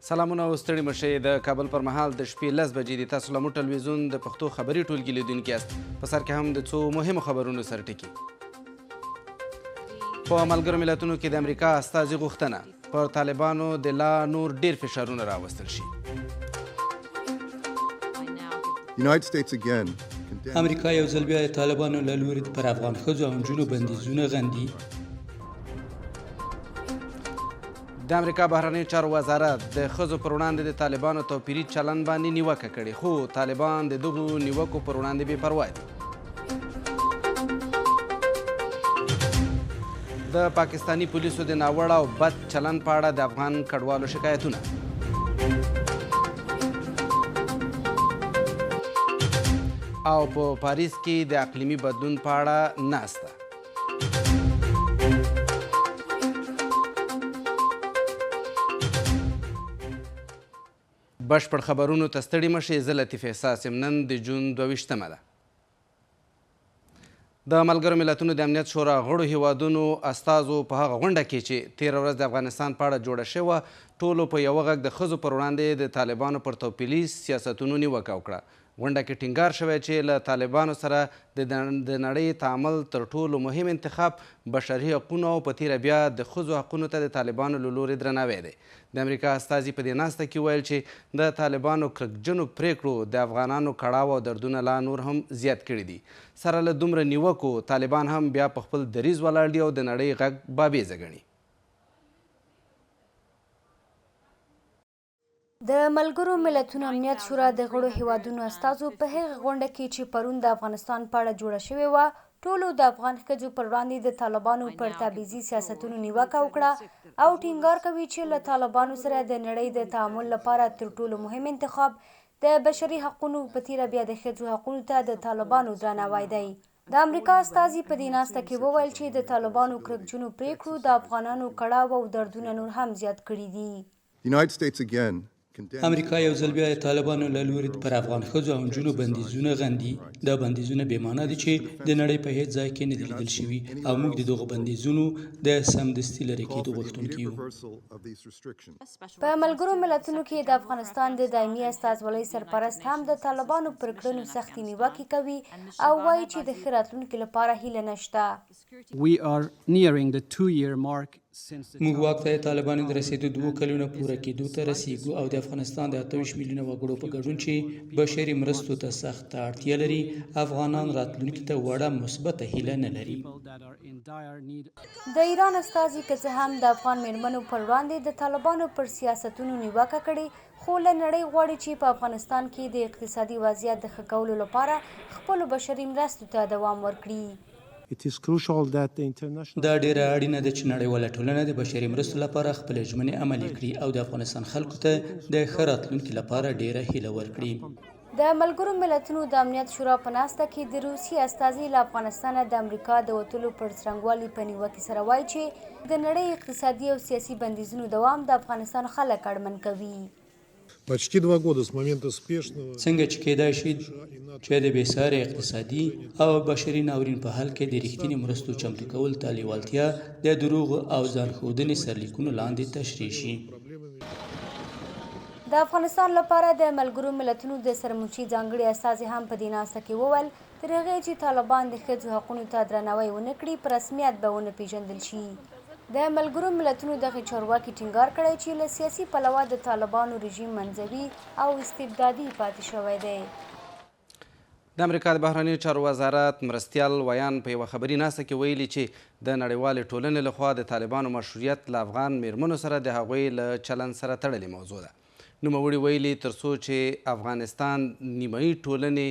سلامونه او ستړي مه شئ. د کابل پر مهال د شپې 10 بجې دي. تاسو له مو ټلویزیون د پښتو خبري ټولګي لیدونکي یاست. په سر کې هم د څو مهمو خبرونو سرټکي. په ملګرو ملتونو کې د امریکا استازي غوښتنه، پر طالبانو د لا نور ډیر فشارونه راوستل شي. امریکا یو ځل بیا د طالبانو له لوري پر افغان ښځو او نجونو بندیزونه غندي. د امریکا بهرنیو چارو وزارت د ښځو پر وړاندې د طالبانو توپیري چلند باندې نیوکه کړې، خو طالبان د دغو نیوکو پر وړاندې بې پروا دي. د پاکستاني پولیسو د ناوړه او بد چلند په اړه د افغان کډوالو شکایتونه. او په پاریس کې د اقلیمي بدلون په اړه ناسته. بشپړ خبرونو ته ستړي مه شئ. زه لطیف احساس یم. نن د جون 22مه ده. د ملګرو ملتونو د امنیت شورا غړو هیوادونو استازو په هغه غونډه کې چې تېره ورځ د افغانستان په اړه جوړه شوه، ټولو په یوه غږ د ښځو پر وړاندې د طالبانو پر توپیري سیاستونو نیوکه وکړه. غونډه کې ټینګار شوی چې له طالبانو سره د نړۍ تعامل تر ټولو مهم انتخاب بشري حقونو او په تېره بیا د ښځو حقونو ته د طالبانو له لوري درناوی دی. د امریکا استازي په دې ناسته کې وویل چې د طالبانو کرکجنو پرېکړو د افغانانو کړاو او دردونه لا نور هم زیات کړي دي. سره له دومره نیوکو طالبان هم بیا په خپل دریځ ولاړ دي او د نړۍ غږ بابیزه ګڼي. د ملګرو ملتونو امنیت شورا د غړو هیوادونو استازو په هغې غونډه کې چې پرون د افغانستان په اړه جوړه شوې وه، ټولو د افغان ښځو پر وړاندې د طالبانو پر تبعیضي سیاستونو نیوکه وکړه او ټینګار کوي چې له طالبانو سره د نړۍ د تعامل لپاره تر ټولو مهم انتخاب د بشري حقونو په تیره بیا د ښځو حقونو ته د طالبانو درناوی دی. د امریکا استازي په دې ناسته کې وویل چې د طالبانو کرکجنو پریکړو د افغانانو کړاو او دردونه نور هم زیات کړي دي. امریکا یو ځل بیا د طالبانو له لوري پر افغان ښځو او نجونو بندیزونه غندي. دا بندیزونه بې معنا دي چې د نړۍ په هیڅ ځای کې نه دي لیدل شوي او موږ د دغو بندیزونو د سمدستي لرې کېدو غوښتونکي یو. په ملګرو ملتونو کې د افغانستان د دایمي استازولۍ سرپرست هم د طالبانو پر کړنو سختې نیوکې کوي او وايي چې د ښه راتلونکي لپاره هیله نشته. موږ واک ته د طالبانو د رسېدو دوو کلونو پوره کېدو ته رسېږو او د افغانستان د 28 میلیونه وګړو په ګډون چې بشري مرستو ته سخته اړتیا لري، افغانان راتلونکي ته وړه مثبته هیله نه لري. د ایران استازي که څه هم د افغان مېرمنو پر وړاندې د طالبانو پر سیاستونو نیوکه کړې، خو له نړۍ غواړي چې په افغانستان کې د اقتصادي وضعیت د ښه کولو لپاره خپلو بشري مرستو ته دوام ورکړي. دا ډېره اړینه ده چې نړیواله ټولنه د بشري مرستو لپاره خپلې ژمنې عملي کړي او د افغانستان خلکو ته د ښه راتلونکي لپاره ډېره هیله ورکړي. د ملګرو ملتونو د امنیت شورا په ناسته کې د روسیې استازي له افغانستانه د امریکا د وتلو پر څرنګوالي په نیوکې سره وايي چې د نړۍ اقتصادي او سیاسي بندیزونو دوام د افغانستان خلک اړمن کوي. څنګه چې کېدای شي چې د بې ساري اقتصادي او بشري ناورین په حل کې د رښتیني مرستو چمتو کولو ته لېوالتیا د دروغو او ځان ښودنې سرلیکونو لاندې تشریح شي. د افغانستان لپاره د ملګرو ملتونو د سرمنشي ځانګړي استازي هم په دې ناسته کې وویل، تر هغې چې طالبان د ښځو حقونو ته درناوی ونه کړي، په رسمیت به ونه پېژندل شي. د ملګرو ملتونو دغې چارواکي ټینګار کړی چې له سیاسي پلوه د طالبانو رژیم منزوي او استبدادي پاتې شوی دی. د امریکا د بهرنیو چارو وزارت مرستیال ویاند په یوه خبري ناسته کې ویلي چې د نړیوالې ټولنې له خوا د طالبانو مشروعیت له افغان میرمنو سره د هغوی له چلند سره تړلې موضوع ده. نوموړي ویلي، تر څو چې افغانستان نیمایي ټولنې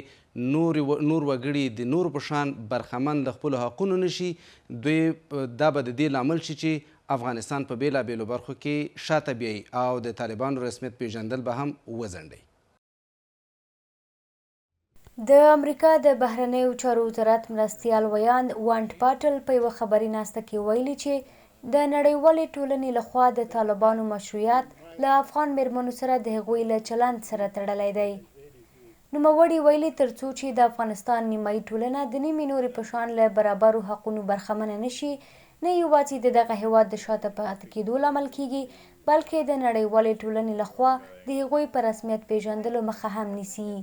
نور نور وګړي د نورو په شان برخمن له خپلو حقونو نه شي، دوی دا به د دې لامل شي چې افغانستان په بېلابېلو برخو کې شاته بیایي او د طالبانو رسمیت پېژندل به هم وځنډوي. د امریکا د بهرنیو چارو وزارت مرستیال ویاند وانټ پاټل په یوه خبري ناسته کې ویلي چې د نړیوالې ټولنې له خوا د طالبانو مشروعیت له افغان مېرمنو سره د هغوی له چلند سره تړلی دی. نوموړي ویلي، تر څو چې د افغانستان نیمایي ټولنه د نیمې نورې په شان له برابرو حقونو برخمنه نه شي، نه یوازې د دغه هېواد د شاته پاتې کېدو لامل کېږي، بلکې د نړیوالې ټولنې له خوا د هغوی په رسمیت پېژندلو مخه هم نیسي.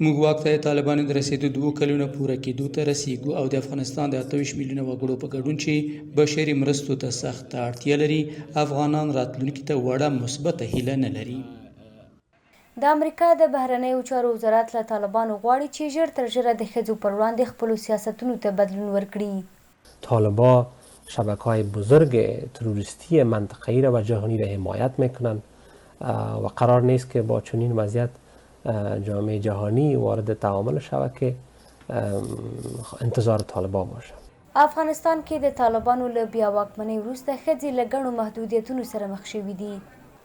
موږ واک ته د طالبانو د رسېدو دوو کلونو پوره کېدو ته رسېږو او د افغانستان د 28 میلیونه وګړو په ګډون چې بشري مرستو ته سخته اړتیا لري، افغانان راتلونکي ته وړه مثبته هیله نه لري. د امریکا د بهرنیو چارو وزارت له طالبانو غواړي چې ژر تر ژره د ښځو پر وړاندې خپلو سیاستونو ته بدلون ورکړي. طالبا شبکه های بزرگ تروریستی منطقه‌ای را و جهانی را حمایت میکنند و قرار نیست که با چنین وضعیت جامعه جهانی وارد تعامل شود که انتظار طالبا باشه. افغانستان کې د طالبانو له بیا واکمنۍ وروسته ښځې له ګڼو محدودیتونو سره مخ شوې دي.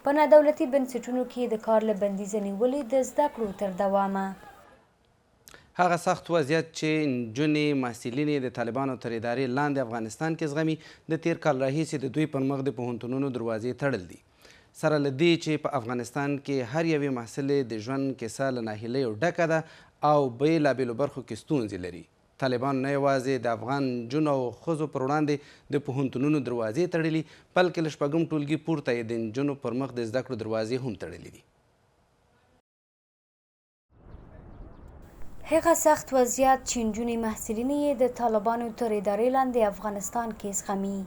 په نادولتي بنسټونو کې د کار له بندیزه نیولې د زده کړو تر دوامه. هغه سخت وضعیت چې نجونې محصلینې د طالبانو تر ادارې لاندې افغانستان کې زغمي، د تېر کال راهیسې د دوی پر مخ د پوهنتونونو دروازې تړل دي. سره له دې چې په افغانستان کې هر یوې محصلې د ژوند کیسه له ناهیلیو ډکه ده او بېلابېلو برخو کې ستونزې لري، طالبانو نه یوازې د افغان نجونو او ښځو پر وړاندې د پوهنتونونو دروازې تړلي، بلکې له شپږم ټولګي پورته یې د نجونو پر مخ د زده کړو دروازې هم تړلې دي. هغه سخت وضعیت چې نجونې محصلینې یې د طالبانو تر ادارې لاندې افغانستان کې زغمي.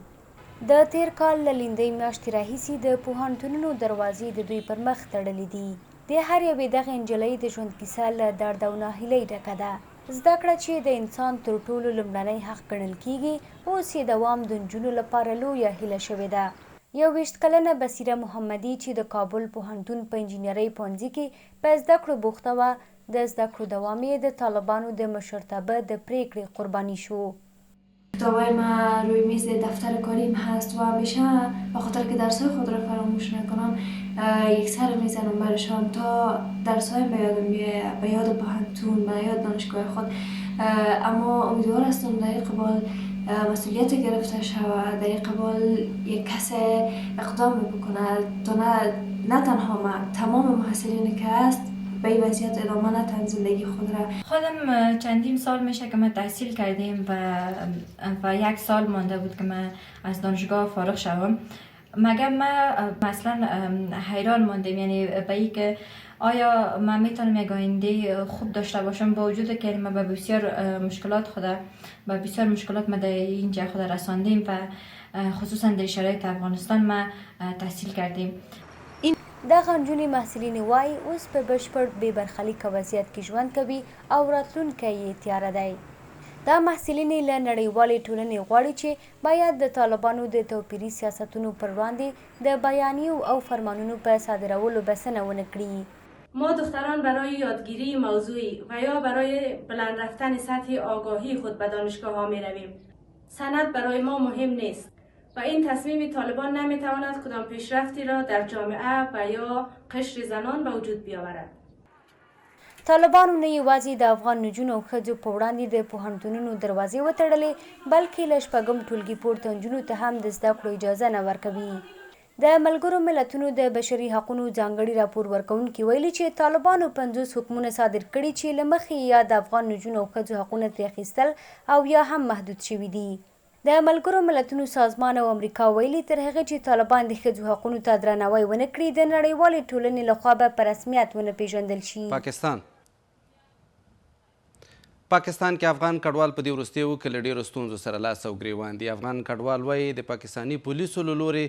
د تېر کال له لیندۍ میاشتې راهیسې د پوهنتونونو دروازې د دوی پر مخ تړلې دي. د هر یوې دغې نجلۍ د ژوند کیسه له درد او ناهیلۍ ډکه ده. زده کړه چې د انسان تر ټولو لومړنی حق ګڼل کېږي، اوس یې دوام د نجونو لپاره لویه هیله شوې ده. 21 کلنه بصیره محمدي چې د کابل پوهنتون په انجینرۍ پوهنځي کې په زده کړو بوخته وه، د زده کړو دوام یې د طالبانو د مشرتابه د پرېکړې قرباني شو. کتابای ما روی میز دفتر کاریم هست و همیشه به خاطر که درسای خود را فراموش نکنم یک سر میزنم برشان تا درسایم به یادم بیاید، به یاد پوهنتون، به یاد دانشگاه خود. اما امیدوار هستم در این قبال مسئولیت گرفته شود، در این قبال یک کس اقدام بکنه تا نه تنها ما، تمام محصلین که هست به این وضعیت ادامه ندهند زندگی خود را. خودم چندین سال میشه که ما تحصیل کردیم و یک سال مانده بود که من از دانشگاه فارغ شوم. مگر ما مثلا حیران ماندیم، یعنی به این که آیا من میتونم یک آینده خوب داشته باشم، با وجود که ما به بسیار مشکلات خود، به بسیار مشکلات ما در اینجا خود رساندیم و خصوصا در شرایط افغانستان ما تحصیل کردیم. دغه نجونې محصلینې وايي، اوس په بشپړ بې برخلیکه وضعیت کې ژوند کوي او راتلونکی یې تیاره دی. دا محصلینې له نړیوالې ټولنې غواړي چې باید د طالبانو د توپیري سیاستونو پر وړاندې د بیانیو او فرمانونو په صادرولو بسنه ونه کړي. ما دختران برای یادگیری موضوعی و یا برای بلند رفتن سطح آگاهی خود به دانشگاه ها می رویم. سند برای ما مهم نیست و این تصمیم طالبان نمیتواند کدام پیشرفتی را در جامعه و یا قشر زنان به وجود بیاورد. طالبانو نه یوازې د افغان نجونو او ښځو په وړاندې د پوهنتونونو دروازې وتړلې، بلکې له شپږم ټولګي پورته نجونو ته هم د زده کړو اجازه نه ورکوي. د ملګرو ملتونو د بشري حقونو ځانګړي راپور ورکوونکي ویلي چې طالبانو 50 حکمونه صادر کړي چې له مخې یې یا د افغان نجونو او ښځو حقونه ترې اخیستل او یا هم محدود شوي دي. د ملګرو ملتونو سازمان او امریکا ویلي، تر هغه چې طالبان د ښځو حقونو ته درناوی ونه کړي، د نړیوالې ټولنې لخوا به په رسمیت ونه پېژندل شي. پاکستان کې افغان کډوال په دې وروستیو کې له ډېرو ستونزو سره لاس او ګریوان دي. افغان کډوال وایي د پاکستاني پولیسو له لوري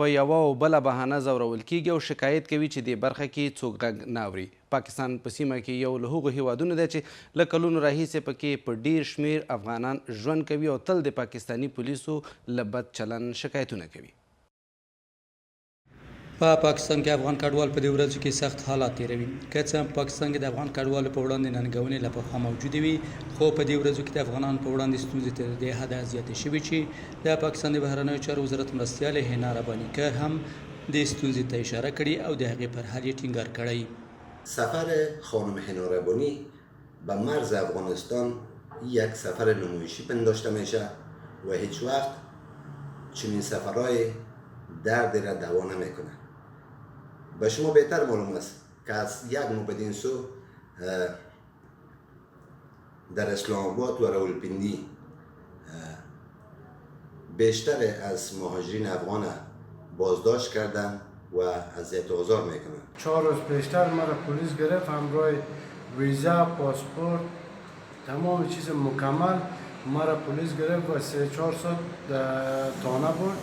په یوه او بله بهانه ځورول کېږي او شکایت کوي چې دې برخه کې څوک غږ نه اوري. پاکستان په سیمه کې یو له هغو هیوادونو دی چې له کلونو راهیسې پکې په ډېر شمېر افغانان ژوند کوي او تل د پاکستاني پولیسو له بد چلن شکایتونه کوي. په پاکستان کې افغان کډوال په دې ورځو کې سخت حالات تېروي. که څه هم په پاکستان کې د افغان کډوالو په وړاندې ننګونې له پخوا موجودې وي، خو په دې ورځو کې د افغانانو په وړاندې ستونزې تر دې حده زیاتې شوي چې د پاکستان د بهرنیو چارو وزارت مرستیالې حنا رباني کر هم دې ستونزې ته اشاره کړې او د هغې پر حل یې ټینګار کړی. سفر خانم حنا ربانی به مرز افغانستان یک سفر نمایشی پنداشته میشه و هیچ وقت چنین سفرهای درد را دوا نمیکنه. به شما بهتر معلوم است که از یک ماه بدین سو در اسلام آباد و راولپندی بیشتر از مهاجرین افغان بازداشت کردن و اذیت و آزار میکنن. 4 روز پیشتر مرا پلیس گرفت، همراه ویزا، پاسپورت، تمام چیز مکمل مرا پلیس گرفت و 3-4 ساعت تانه بود.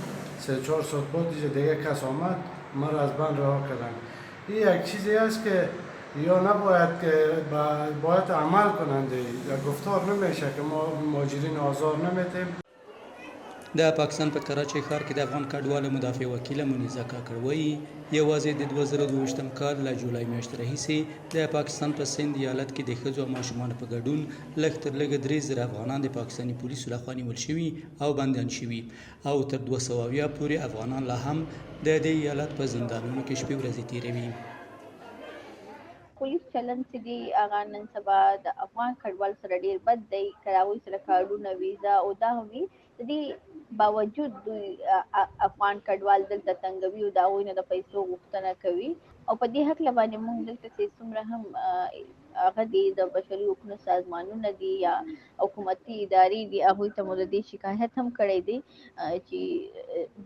3-4 ساعت بعد دیگه کس آمد مرا از بند رها کردن. این یک چیزی است که یا نباید که باید عمل کنند، یا گفتار نمیشه که ما مهاجرین آزار نمیتیم. د پاکستان په کراچۍ ښار کې د افغان کډوالو مدافع وکیله منیزه کاکړ وایي، یوازې د 2022 کال له جولای میاشتې راهیسې د پاکستان په سند ایالت کې د ښځو او ماشومانو په ګډون لږ تر لږه 3000 افغانان د پاکستاني پولیسو لخوا نیول شوي او بندیان شوي او تر 270 پورې افغانان لا هم د دې ایالت په زندانونو کې شپې ورځې تېروي. پولیس چلند چې دی هغه نن سبا د افغان کډوال سره ډیر بد دی، که هغوی سره کارډونه، ویزا او دا هم وي، د دې باوجود دوی افغان کډوال دلته تنګوي او د هغوی نه د پیسو غوښتنه کوي. او په دې هکله باندې موږ دلته چې څومره هم هغه دي د بشري حقونو سازمانونه دي یا حکومتي ادارې دي، هغوی ته مو د دې شکایت هم کړی دی چې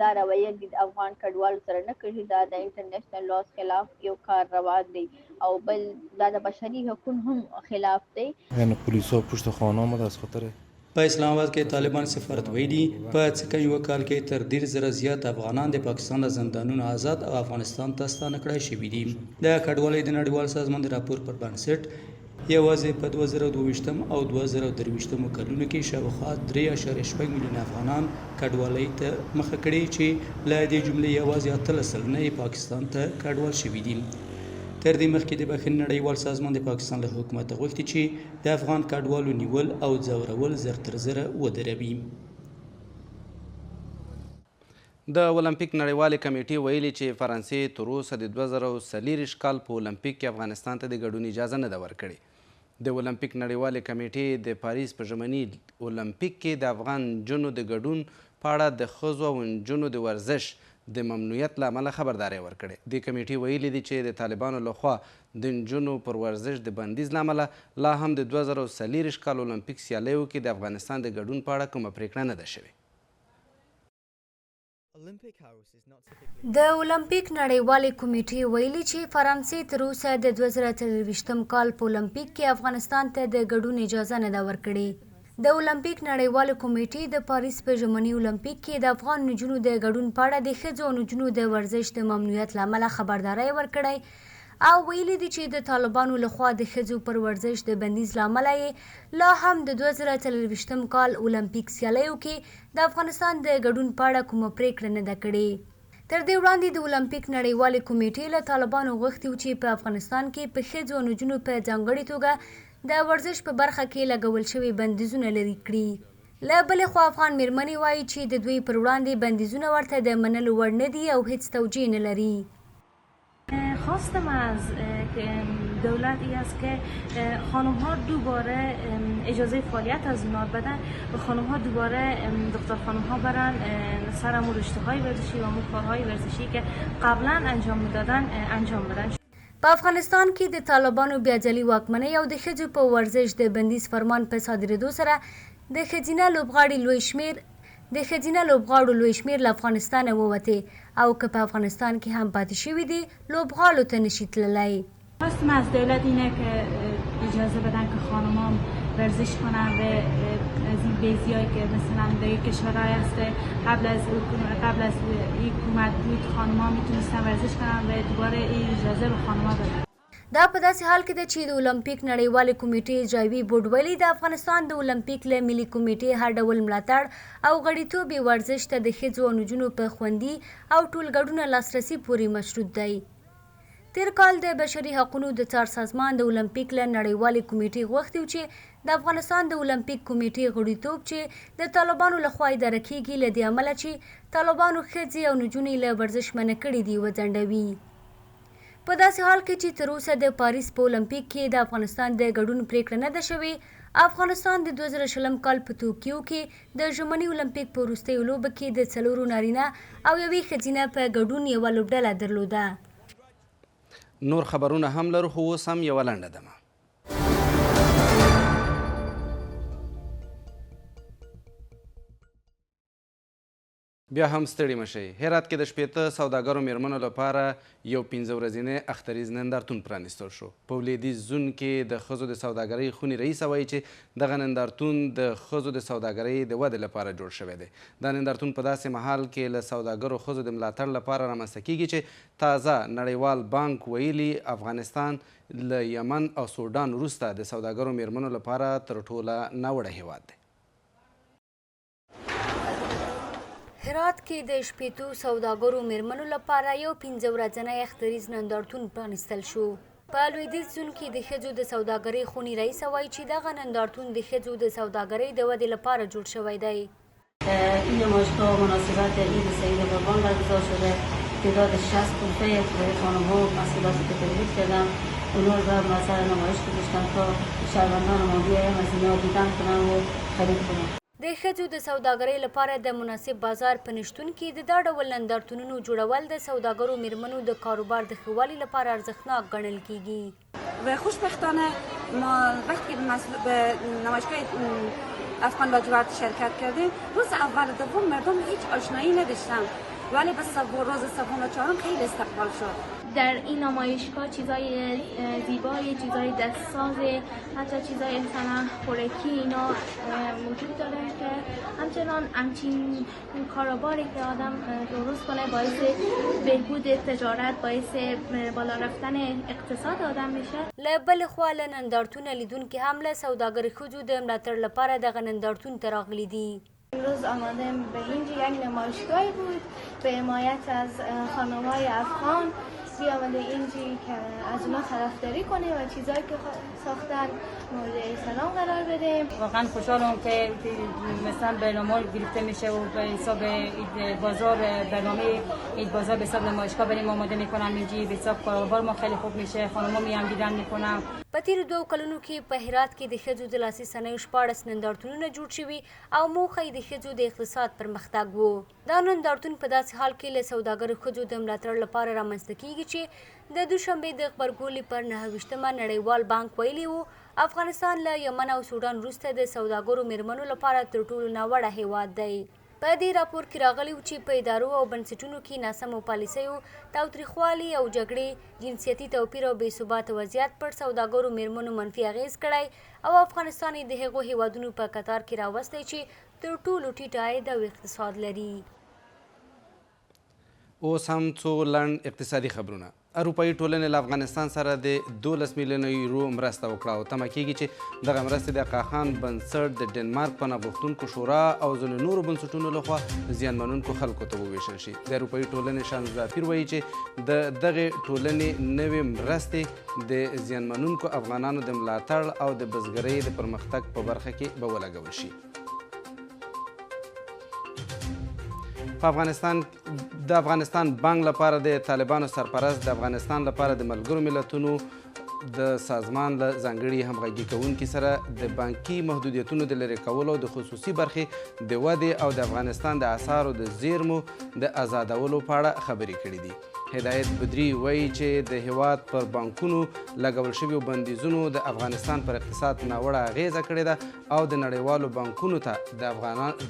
دا رویه د افغان کډوالو سره نه کوي، دا د انټرنیشنل لاس خلاف یو کار روان دی او بل دا د بشري حقونو هم خلاف دی. یعنی پلیسا پشت خانه آمد از خاطر په اسلام آباد کې طالبان سفارت ویلي، په څه کم یوه کال کې تر 30,000 زیات افغانان د پاکستان له زندانونو ازاد او افغانستان ته ستانه کړای شوي دي. د کډوالۍ د نړیوال سازمان د راپور پر بنسټ یوازې په 2022 او 2023 کلونو کې شاوخوا 3.6 میلیونه افغانان کډوالۍ ته مخه کړې چې له دې جملې یوازې 18% یې پاکستان ته کډوال شوي دي. تر دې مخکې د بښنې نړیوال سازمان د پاکستان له حکومته غوښتي چې د افغان کډوالو نیول او ځورول زر تر زره ودروي. د المپیک نړیوالې کمیټې ویلي چې فرانسې تر اوسه د 2024 کال په المپیک کې افغانستان ته د ګډون اجازه نه ده ورکړې. د المپیک نړیوالې کمیټې د پاریس په ژمني المپیک کې د افغان نجونو د ګډون په اړه د ښځو او نجونو د ورزش د ممنوعیت له امله خبرداری ورکړی. دې کمیټې ویلي دي چې د طالبانو لخوا د نجونو پر ورزش د بندیز له امله لا هم د 2024 کال المپیک سیالیو کې د افغانستان د ګډون په اړه کومه پرېکړه نه ده شوې. د المپیک نړیوالې کمیټې ویلي چې فرانسې تر اوسه د 2024 کال په المپیک کې افغانستان ته د ګډون اجازه نه ده ورکړې. د المپیک نړیوالې کمیټې د پاریس په ژمني المپیک کې د افغان نجونو د ګډون په اړه د ښځو او نجونو د ورزش د ممنوعیت له امله خبرداری ورکړی او ویلي دي چې د طالبانو لخوا د ښځو پر ورزش د بندیز له امله یې لا هم د 2024 کال المپیک سیالیو کې د افغانستان د ګډون په اړه کومه پرېکړه نه ده کړې. تر دې وړاندې د المپیک نړیوالې کمیټې له طالبانو غوښتي و چې په افغانستان کې په ښځو او نجونو په ځانګړې توګه د ورزش په برخه کې لګول شوي بندیزونه لرې کړي. له بلې خوا افغان میرمنې وایي چې د دوی پر وړاندې بندیزونه ورته د منلو وړ نه دي او هیڅ توجیه نه لري. خواستم از دولت ای است که خانم ها دوباره اجازه فعالیت از اونا بدن و خانم ها دوباره دختر خانم ها برن سر امو رشته های ورزشی و امو کارهای ورزشی که قبلا انجام میدادن انجام بدن. په افغانستان کې د طالبانو بیا ځلي واکمنۍ او د ښځو په ورزش د بندیز فرمان په صادرېدو سره د ښځینه لوبغاړي لوی شمېر د ښځینه لوبغاړو لوی شمېر له افغانستانه ووتې او که په افغانستان کې هم پاتې شوي دي لوبغالو ته نشي تللی. خواست من از دولت اینه که اجازه بدن که خانمام ورزش کنن و از این بیزیایی که مثلا در کشورهای هست قبل از حکومت بود خانم‌ها میتونستن ورزش کنن و دوباره این اجازه به خانم‌ها بدن. دا په داسې حال کې ده چې د المپیک نړیوالې کمیټې اجرایوي بورډ ویلي د افغانستان د المپیک له ملي کمیټې هر ډول ملاتړ او غړیتوب یې ورزش ته د ښځو او نجونو په خوندي او ټولګډونه لاسرسي پورې مشروط دی. تېر کال د بشري حقونو د څار سازمان د المپیک له نړیوالې کمیټې غوښتي و چې د افغانستان د المپیک کمیټې غړیتوب چې د طالبانو لخوا اداره کیږي له دې امله چې طالبانو ښځې او نجونې له ورزش منع کړي دي وځنډوي. په داسې حال کې چې تر اوسه د پاریس په المپیک کې د افغانستان د ګډون پرېکړه نه ده شوې، افغانستان د 2020 کال په توکیو کې د ژمني المپیک په وروستیو لوبو کې د 4 نارینه او یوې ښځینه په ګډون یوه لوبډله درلوده. نور خبرونه هم لرو خو اوس هم یوه لنډه دمه. بیا هم ستړي مه شئ. هرات کې د 60 سوداګرو مېرمنو لپاره یو 5 ورځنی اختریز نندارتون پرانیستل شو. په لوېدیځ زون کې د ښځو د سوداګرۍ خونې رئیسه وایي چې دغه نندارتون د ښځو د سوداګرۍ د ودې لپاره جوړ شوی دی. دا نندارتون په داسې مهال کې له سوداګرو ښځو د ملاتړ لپاره رامنځته کیږي چې تازه نړیوال بانک ویلي افغانستان له یمن او سوډان وروسته د سوداګرو مېرمنو لپاره تر ټوله ناوړه هېواد دی. هرات کې د 60 سوداګرو مېرمنو لپاره یو 5 ورځنی اختریز نندارتون پرانیستل شو. په لوېدیځ زون کې د ښځو د سوداګرۍ خونې رئیسه وایي چې دغه نندارتون د ښځو د سوداګرۍ د ودې لپاره جوړ شوی دی. این نمایشگاه مناسبت عید سعید قربان برگزار شده. تعداد 60 غرفه برای خانم‌ها و محصولاتی که تولید کردم اونا رو به مثلا نمایش گذاشتم تا شهروندان ما بیایم از اینا دیدن کنن و خرید کنن. د ښځو د سوداګرۍ لپاره د مناسب بازار په نشتون کې د دا ډول نندارتونونو جوړول د سوداګرو مېرمنو د کاروبار د ښه والي لپاره ارزښتناک ګڼل کیږي. و خوشبختانه ما وقتی به نمایشگاه افغان لاجورد شرکت کردیم، روز اول و دوم مردم هیچ آشنایی نداشتن، ولی به روز سوم و چهارم خیلی استقبال شد. در این نمایشگاه چیزای زیبای، چیزای دستساز، حتی چیزای مثلا خوراکی اینا وجود داره که همچنان همچین کاروباری که آدم درست کنه باعث بهبود تجارت، باعث بالا رفتن اقتصاد آدم میشه. له بلې خوا له نندارتونه لیدونکي هم له سوداګرو ښځو د ملاتړ لپاره دغه نندارتون ته راغلي دي. امروز آمدیم به اینجا، یک نمایشگاهی بود به حمایت از خانم‌های افغان بیامده اینجا که از اونا طرفداری کنیم و چیزایی که ساختن مورد سلام قرار بدیم. واقعا خوشحالم که مثلا برنامه گرفته میشه و به حساب عید بازار، برنامه عید بازار به حساب نمایشگاه بریم آماده میکنم اینجا، به حساب کاروبار ما خیلی خوب میشه، خانم‌ها میان دیدن میکنم. په تېرو 2 کلونو کې په هرات کې د ښځو د لاسي صنایعو 16 نندارتونونه جوړ شوي او موخه یې د ښځو د اقتصاد پرمختګ و. دا نندارتون په داسې حال کې له سوداګرو ښځو د ملاتړ لپاره رامنځته کیږي چې د دوشنبې د غبرګولي پر 29مه نړیوال بانک ویلي و افغانستان له یمن او سوډان وروسته د سوداګرو مېرمنو لپاره تر ټولو ناوړه هېواد دی. په دې راپور کې راغلي و چې په ادارو او بنسټونو کې ناسمو پالیسیو، تاوتریخوالي او جګړې، جنسیتي توپیر او بې ثباته وضعیت پر سوداګرو مېرمنو منفي اغېز کړی او افغانستان یې د هغو هېوادونو په کتار کې راوستی چې تر ټولو ټیټ عاید او اقتصاد لري. اوس هم څو لنډ اقتصادي خبرونه. اروپایي ټولنې له افغانستان سره د 12 میلیونه یورو مرسته وکړه او تمه کیږي چې دغه مرستې د اقاخان بنسټ، د ډنمارک پناه غوښتونکو شورا او ځینو نورو بنسټونو لخوا زیانمنونکو خلکو ته وویشل شي. د اروپایي ټولنې شان زافیر وایي چې د دغې ټولنې نوې مرستې د زیانمنونکو افغانانو د ملاتړ او د بزګرۍ د پرمختګ په برخه کې به ولګول شي. په افغانستان د افغانستان بانک لپاره د طالبانو سرپرست د افغانستان لپاره د ملګرو ملتونو د سازمان له ځانګړي همغږي کوونکي سره د بانکي محدودیتونو د لرې کولو، د خصوصي برخې د ودې او د افغانستان د اسعارو د زیرمو د ازادولو په اړه خبرې کړې دي. هدایت بدري وایي چې د هیواد پر بانکونو لګول شویو بندیزونو د افغانستان پر اقتصاد ناوړه اغېزه کړې ده او د نړیوالو بانکونو ته د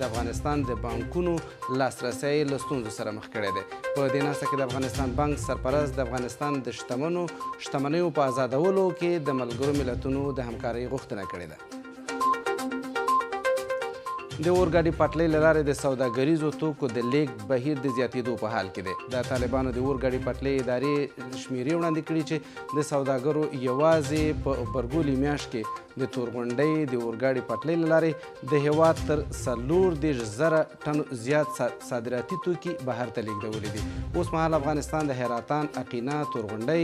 افغانستان د بانکونو لاسرسی له ستونزو سره مخ کړی دی. په دې ناسته کې د افغانستان بانک سرپرست د افغانستان د شتمنیو په ازادولو کې د ملګرو ملتونو د همکارۍ غوښتنه کړې ده. د اورګاډي پټلۍ له لارې د سوداګریزو توکو د لیږد بهیر د زیاتېدو په حال کې دی. د طالبانو د اورګاډي پټلۍ ادارې شمیرې وړاندې کړي چې د سوداګرو یوازې په غبرګولي میاشت کې د تورغونډۍ د اورګاډي پټلۍ له لارې د هېواد تر 34,000 ټنو زیات صادراتي توکي بهر ته لیږدولي دي. اوس مهال افغانستان د حیراتان، اقینه، تورغونډۍ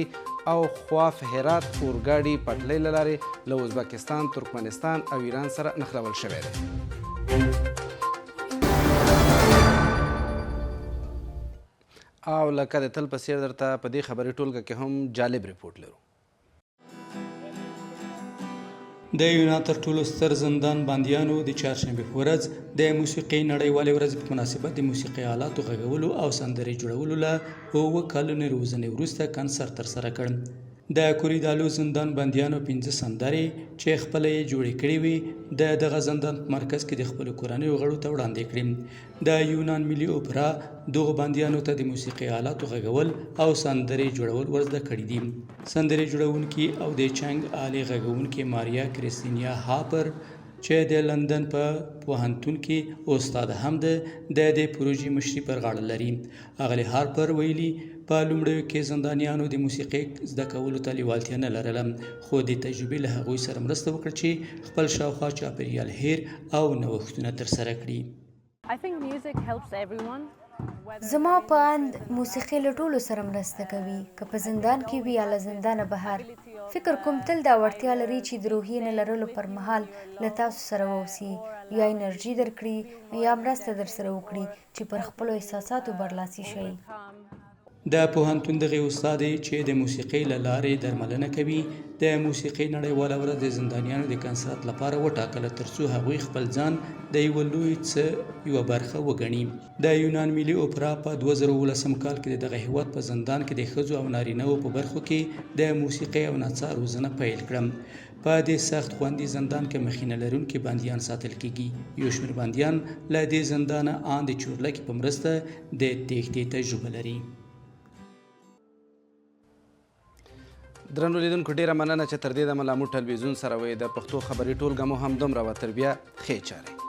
او خواف هرات اورګاډي پټلۍ له لارې له ازبکستان، ترکمنستان او ایران سره نښلول شوی دی. او لکه د تل په څېر درته په دې خبري ټولګه کې هم جالب رپورټ لرو. د یونان تر ټولو ستر زندان بندیانو د چهارشنبې په ورځ د موسیقۍ نړیوالې ورځې په مناسبت د موسیقۍ آلاتو غږولو او سندرې جوړولو له 7 کلونو روزنې وروسته کنسرت ترسره کړ. د کوریدالو زندان بندیانو پنځه سندرې چې خپله یې جوړې کړې وې، د دغه زندان په مرکز کې د خپلو کورنیو غړو ته وړاندې کړې. د یونان ملي اوپرا دغو بندیانو ته د موسیقي آلاتو غږول او سندرې جوړول ور زده کړي دي. سندرې جوړونکي او د چنګ آلې غږونکې ماریا کریستینیا هاپر چې د لندن په پوهنتون کې استاده هم ده، د دې پروژې مشري پر غاړه لري. اغلې هارپر ویلي، په لومړیو کې زندانیانو د موسیقۍ زده کولو ته لیوالتیا نه لرله، خو دې تجربې له هغوی سره مرسته وکړه چې خپل شاوخوا چاپېریال هېر او نوښتونه ترسره کړي. زما په اند موسیقي له ټولو سره مرسته کوي، که په زندان کې وي یا له زندانه بهر. فکر کوم تل دا وړتیا لري چې د روحیې نه لرلو پر مهال له تاسو سره واوسي، یا انرژي درکړي، یا مرسته درسره وکړي چې پر خپلو احساساتو برلاسي شئ. د پوهنتون دغې استادې چې د موسیقۍ له لارې درملنه کوي، د موسیقۍ نړیواله ورځ د زندانیانو د کنسرت لپاره وټاکله ترڅو هغوی خپل ځان د یوه لوی څه یوه برخه وګڼي. د یونان ملي اوپرا په 2017 کال کې د دغه هیواد په زندان کې د ښځو او نارینه وو په برخو کې د موسیقۍ او نڅا روزنه پیل کړه. په دې سخت خوندي زندان کې مخینه لرونکي بندیان ساتل کیږي. یو شمېر بندیان له دې زندانه آن د چورلکې په مرسته د تېښتې تجربه لري. درنو لیدونکو ډیره مننه چې تر دې دمه لا مو ټلویزیون سره وئ. د پښتو خبري ټولګه مو هم دومره وه. تر بیا ښې چارې.